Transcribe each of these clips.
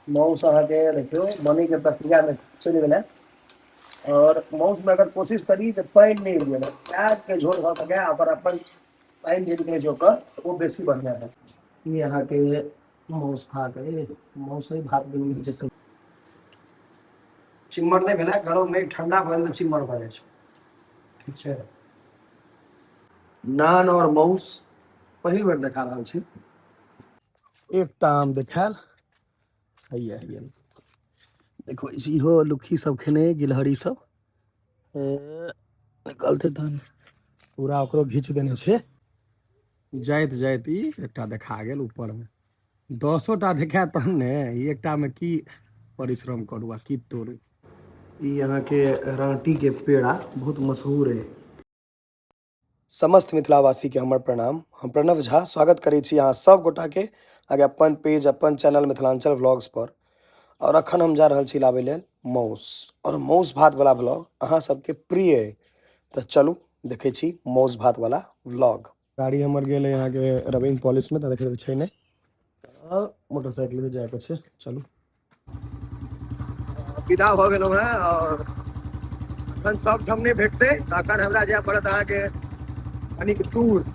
माउस अहाँके देखियौ बनैके प्रक्रियामे चलि गेलै। आओर माउसमे अगर कोशिश करी तऽ पानि नहि दिअ, प्याजके झोर भऽ सकै आ ओकर अपन पानि जे निकलै छै ओकर, ओ बेसी बढ़िआँ हैत। ई अहाँके माउस भात अइ, माउसे भात बनि गेल छै। चिम्मर नहि भेलै, गरम नहि, ठंडा भऽ गेल तऽ चिम्मर भऽ जाइ छै। ठीक छै, नान आओर माउस पहिल बेर देखा रहल छी। एकटा आम देखायल हैया हैया, देखो इहो लुक्खी सब खेने, गिलहरी सब निकलते तहन पूरा ओकरो घीच देने छै। जाइत जाइत ई एकटा देखा गेल ऊपर में, 10 टा देखायत तहन ने, ई एकटा में की परिश्रम करू आ की तोड़ू। ई अहाँके राँटी के पेड़ा बहुत मशहूर है। समस्त मिथिलावासी के हमर प्रणाम। हम प्रणव झा स्वागत करै छी अहाँ सब गोटा के आगे अपन पेज अपन चैनल मिथिलांचल व्लॉग्स पर। और अखन हम जा रहल छी लाबै लेल मौस, और मौस भात वाला व्लॉग अहाँ सबके प्रिय है, तो चलू देखै छी मौस भात वाला व्लॉग। गाड़ी हमर गेल है अहाँके रविंग पॉलिश में, तऽ देखै छै नहि, मोटरसाइकिल से जायके छै। चलू विदा भऽ गेलहुँ हेँ और अखन सब ठाम नहि भेटतै, तऽ अखन हमरा जाय पड़त अहाँके कनिक दूर।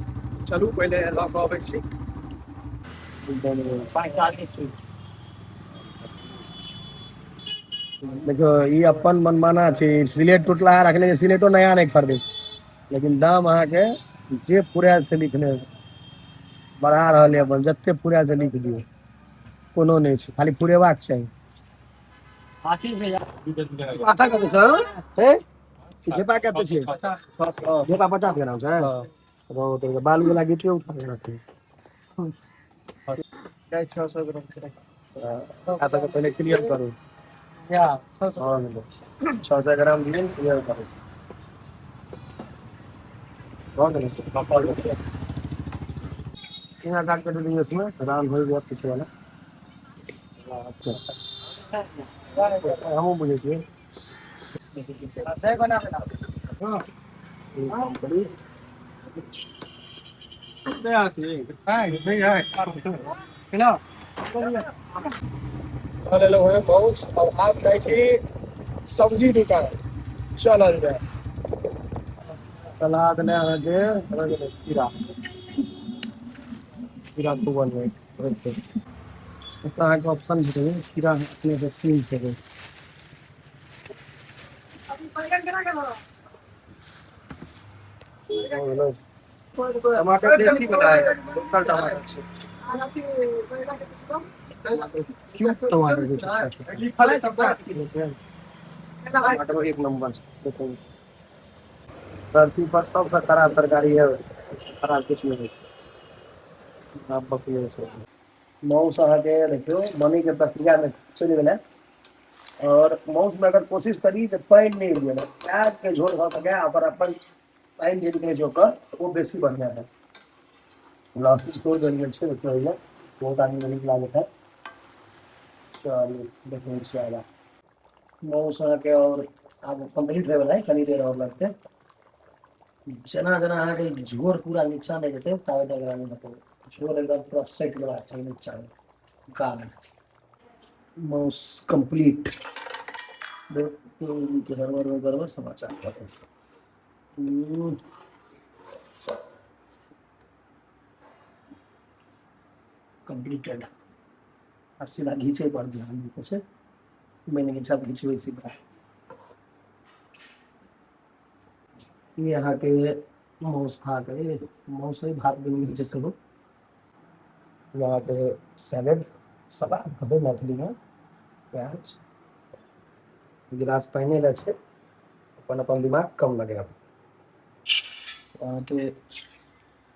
चलू पहिले लऽ कऽ अबै छी। देखियौ ई अपन मनमाना छै, सिलेट टूटला रखले, सिलेटो नया नहि खरीदे, लेकिन दाम अहाँके जे फुरायल से लिखने बढ़ा रहल है, अपन जते फुरायल से लिख दियौ, कोनो नहि छै, खाली फुरेबाक चाही। माथा कते छौ? हे? ढेपा कते छै? ढेपा 50 ग्राम छै। तो बालू वाला गिट्टी उठा के रखी। 600 ग्राम छै। एकरा सबके पहिले क्लियर करू। या, 600। भऽ गेलै। 600 ग्राम दियौ, क्लियर करू। भऽ गेलै। यहाँ काट के दे दिए, इसमें राम हो गया पीछे वाला। हमहूँ बुझै छियै। लेलहुँ हेँ माउस और आब जाइ छी सब्जी दुकान, चलल जाय। सलाद ने अहाँके खीरा, खीरा खूब बनबै। एतऽ अहाँके ऑप्शन भेटै, खीरा अपने से छील सकै। टमाटर देसी वाला है, लोकल टमाटर छै। क्यूब टमाटर छै, छोटका छोटका टमाटर, एक नंबर छै। देखो धरती पर सबसँ खराब तरकारी है, खराब किछु नहि होइ छै। आब बकले छै। माउस अहाँके देखियौ बनैके प्रक्रियामे चलि गेलै। और माउसमे अगर कोशिश करी तऽ पानि नहि दिअ, प्याजके झोर भऽ सकै आ ओकर अपन पानि जे निकलै छै ओकर, ओ बेसी बढ़िआँ हैत। लहसुन सेहो देल गेल छै देखियौ, एहिमे बहुत आदमीके नीक लागैत हैत। चलू देखै छियै आगाँ। माउस अहाँके और आब कम्प्लीट होइवला है, कनी देर और लगतै। जेना जेना अहाँके झोर पूरा नीचा नहि जेतै ताबे तक एकरा नहि हटेबै। झोर एकदम पूरा सटि जेबाक चाही नीचामे। गाढ़ माउस कम्प्लीट। के हड़बड़ में गड़बड़ समाचार। कम्प्लीटेड। आब सीधा घीचै पर ध्यान दै छै, मैंने घीचा, घिचबै सीधा। ई अहाँके माउस भात अइ, माउसे भात बनि गेल छै सेहो। ई अहाँके सैलेड, सलाद कहबै मैथिलीमे। प्याज गिलास पानि लए छै, अपन अपन दिमाग कम लगायब। अहाँके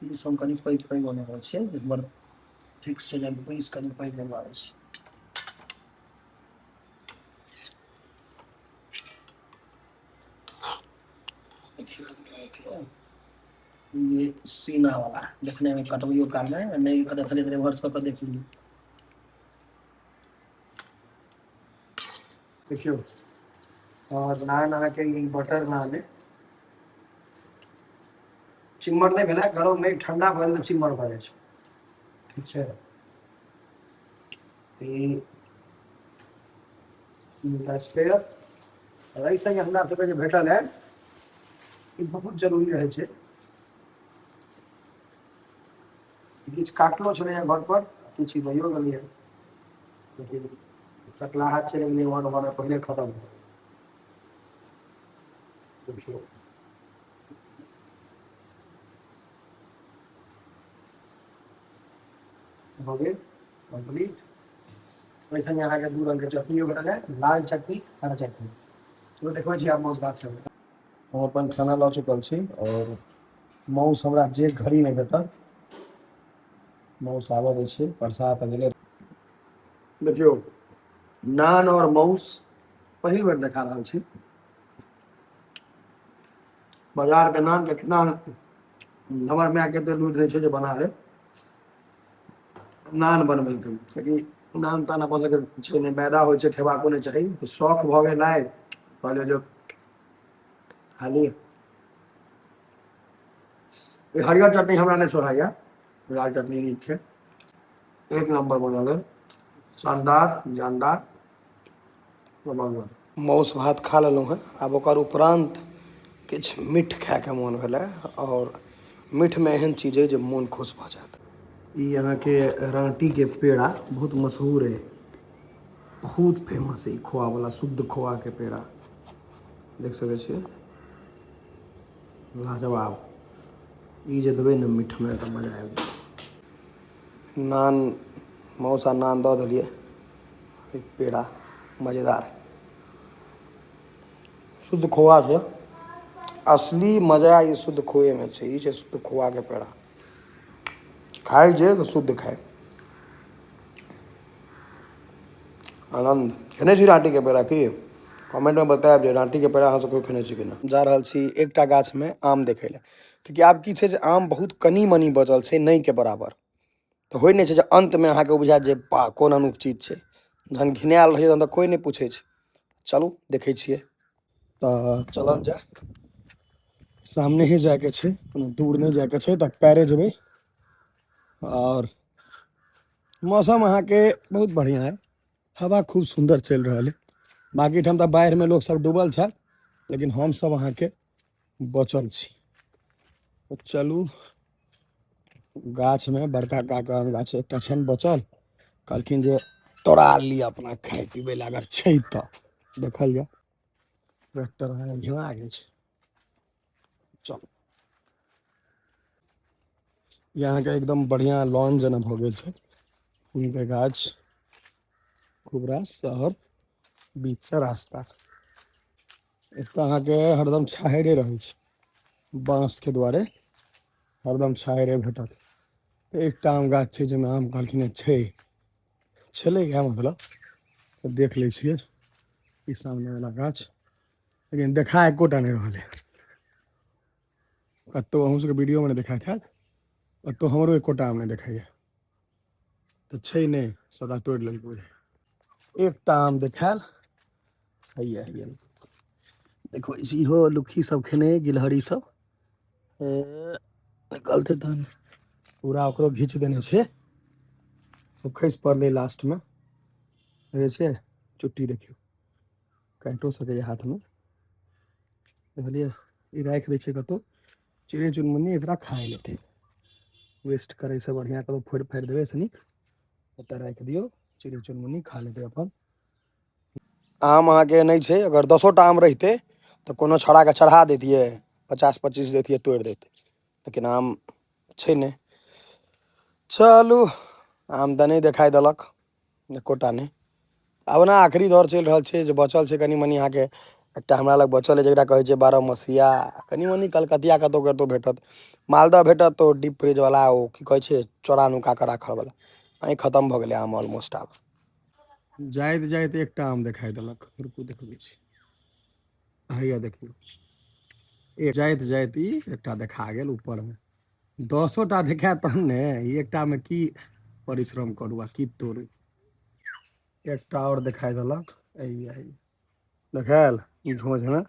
पीस हम कनि पैघ पैघ बनेने छियै, हमर फिक्स छै जे पीस कनि पैघ बनबाबै छी। देखियौ ये सीना वाला देखने में कटबैयो काल में नहीं देखलियै तऽ रिवर्स कऽ कऽ देख लियौ। देखियौ और नान अहाँके ई बटर नान है। चिम्मर नहि भेलै, गरम नहि, ठंडा भऽ गेल तऽ चिम्मर भऽ जाइ छै। ठीक छै, ई दूटा स्पेयर। आओर एहि संगे हमरा सबके जे भेटल है, ई बहुत जरूरी रहै छै। किछु काटलो छलैए घर पर, किछु लइयो गेलियै, लेकिन कटलाहा चलि गेलै ओहन ओहन पहिले खतम। देखियौ, भऽ गेल कम्प्लीट। ओहि संगे अहाँके दू रंगके चटनियो भेटल है, लाल चटनी, हरा चटनी। चलू, देखबै छी आब मासु भात सब। हम अपन खाना लऽ चुकल छी आओर मासु हमरा जे घड़ी नहि भेटल। मासु आबऽ दै छियै, प्रसाद तऽ गेलै। देखियौ, नान आओर मासु पहिल बेर देखा रहल छी। बाजारके नान के कितना हमर मायके तऽ लूरि दै छै जे बना ले नान बनबैके, कियाकि नान तान अपन सबके छै नहि, मैदा होइ छै, खेबाको नहि चाही। तऽ शौक भऽ गेल आइ, कहलियै जे खाली ई हरियर चटनी हमरा नहि सोहाइया, लाल चटनी नीक छै। एक नंबर बनल है, शानदार, जानदार बनल। मासु भात खा लेलहुँ हेँ। आब ओकर उपरान्त किछु मीठ खायके मोन भेलै आओर मीठमे एहन चीज अइ जे मोन खुश भऽ जायत। ई अहाँके राँटीके पेड़ा बहुत मशहूर अइ, बहुत फेमस अइ। ई खोआवला, शुद्ध खोआके पेड़ा देख सकै छियै, लाजवाब। ई जे देबै ने मीठमे तऽ मजा आबि जायत। नान, मासु आ नान दऽ देलियै, पेड़ा मजेदार, शुद्ध खोआ छै। असली मजा ई शुद्ध खोएमे छै। ई छै शुद्ध खोआके पेड़ा। खाइ जे तऽ शुद्ध खाइ, आनन्द। खेने छी राँटीके पेड़ा की? कमेंटमे बतायब जे राँटीके पेड़ा अहाँ सब कोइ खेने छी कि नहि। जा रहल छी एकटा गाछमे आम देखै लए, कियाकि आब की छै जे आम बहुत कनि मनि बचल छै, नहि के बराबर। तऽ होइ नहि छै जे अन्तमे अहाँके बुझायत जे बा कोन अनूप चीज छै। जहन घिनायल रहै तहन तऽ कोइ नहि पूछै छै। चलू, देखै छियै। तऽ चलल जाय, सामने ही जायके छै, कोनो दूर नहि जायके छै, तऽ पैरे जेबै। आओर मौसम अहाँके बहुत बढ़िआँ है, हवा खूब सुन्दर चलि रहल है। बाकी ठाम तऽ बाढ़िमे लोक सब डूबल छथि, लेकिन हमसब अहाँके बचल छी। तऽ चलू, गाछमे बड़का काका गाछ एकटा छनि बचल, कहलखिन जे तोड़ा लिअ अपना खाय पीबै लए अगर छै तऽ देखल जाय। ट्रैक्टर अहाँके घिना गेल छै। चलू, ई अहाँके एकदम बढ़िआँ लॉन जेना भऽ गेल छै। फूलके गाछ खूब रास आओर बीचसँ रास्ता। एतऽ अहाँके हरदम छाहरे रहै छै, बाँसके दुआरे हरदम छाहरे भेटत। एकटा आम गाछ छै जाहिमे आम कहलखिन छै, छलै इएह मतलब। तऽ देख लै छियै ई सामने वाला गाछ, लेकिन देखा एकोटा नहि रहल है कतहु। अहूँ सबके वीडियोमे नहि देखाइत हैत, कतहु हमरो एकोटा आम नहि देखाइए। तऽ छै नहि, सबटा तोड़ि लेलकै बुझाइए। एकटा आम देखायल, हैया हैया, देखो, इहो लुक्खी सब खेने, गिलहरी सब निकलतै तहन। पूरा ओकरो घीच देने छै, ओ खसि पड़लै लास्टमे। देखै छियै चुट्टी, देखियौ, काटि सकैए हाथमे, देखलियै? ई राखि दै छै कतहु, चिड़ै चुनमुनी एकरा खाइ लेतै। वेस्ट करैसँ बढ़िआँ कतहु फोड़ि फाड़ि देबै से नीक ओतऽ राखि दियौ, चिड़ै चुनमुनी खा लेतै अपन। आम अहाँके नहि छै। अगर 10टा आम रहितै तऽ कोनो छौड़ाके चढ़ा दैतियै, 50-25 दैतियै, तोड़ि दैतै, लेकिन आम छै नहि। चलू, आम तऽ नहि देखाइ देलक एकोटा नहि। आब ओना आखिरी दौर चलि रहल छै, जे बचल छै कनि मनि अहाँके। एकटा हमरा लग बचल है, जकरा कहै छै बारहमसिया, कनि मनि कलकतिया कतहु कतहु भेटत। मालदह भेटत तऽ डीप फ्रिज वाला, ओ की कहै छै, चोरा नुका कऽ राखल वाला। अहीं खतम भऽ गेलै आम ऑलमोस्ट। आब जाइत जाइत एकटा आम देखाइ देलक, रुकू, देखबै छी। हैया देखियौ, एक जाइत जाइत ई एकटा देखा गेल ऊपरमे। 10टा देखायत तहन ने। ई एकटामे की परिश्रम करू आ की तोड़ू? एकटा आओर देखाइ देलक, हैया हैया, देखायल झोँझमे।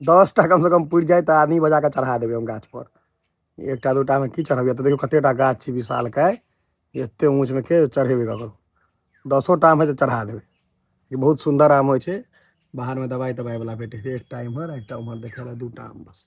10टा कमसँ कम पुरि जाय तऽ आदमी बजा कऽ चढ़ा देबै हम गाछ पर। एकटा दूटामे की चढ़बियै? तऽ देखियौ, कतेटा गाछ छै विशालकाय। एते ऊँचमे के चढ़ेबै ककरो? 10टा आम है तऽ चढ़ा देबै। ई बहुत सुंदर आम होइ छै। बाहर में दवाई तवाई वाला भेटै छै। एकटा इम्हर, एकटा उम्हर देखै ला, दूटा आम बस।